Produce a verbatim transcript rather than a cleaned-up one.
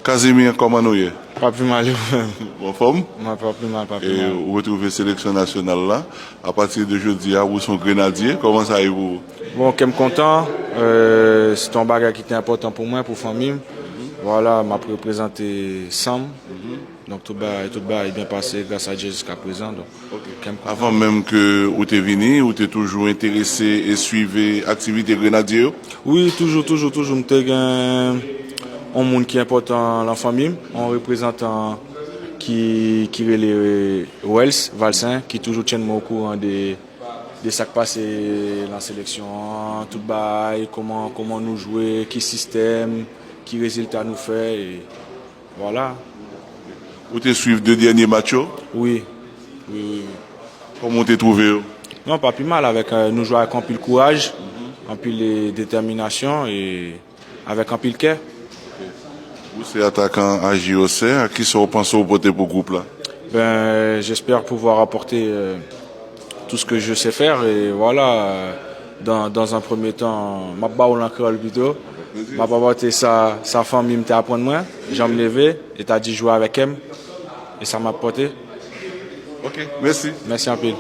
Casimir, kòman nou ye? Pa pi mal ou menm. Anfòm? Mwen pa pi mal, pa pi E mal. ou retwouve seleksyon nasyonal la. Apati de jodi a, ou se yon grenadye. Kòman sa ye pou ou? Bon, kè m kontan. Euh, se yon bagay ki te enpòtan pou mwen, pou fanmi m. Vwala, m ap reprezante san m. Donk, tout bagay, tout bagay byen pase gras a Dye jiska prezan. Donk, kè m kontan. Avan menm ke ou te vini, ou te toujou enterese e swive aktivite grenadye yo? Wi, toujou, toujou, toujou. M te gen yon moun ki enpòtan lan fanmi m, yon reprezantan ki, ki rele Wels Valsen, ki toujou tyenn mwen okouran de, de sa k pase lan seleksyon an, tout bagay, kòman, kòman nou jwe, ki sistèm, ki rezilta nou fè, e vwala. Ou te swiv de dènye match yo? Wi, wi, wi, wi. Kòman ou te twouve yo? Non, pa pi mal, avèk, euh, nou jwe avèk anpil kouraj, anpil, euh, detèminasyon e avèk anpil kè. Ou se atakan a J O C, a kisa ou panse ou pote pou gwoup la? Ben, j'espère pouvoir apporter, euh, tout ce que je sais faire et voilà, euh, dans, dans un premier temps, m ap ba w l an kreyòl pito. M ap apòte sa, sa fanmi m te aprann mwen, jan m leve, e ta di jwe avèk kè m, e sa m ap pòte. Ok, mèsi. Mèsi anpil.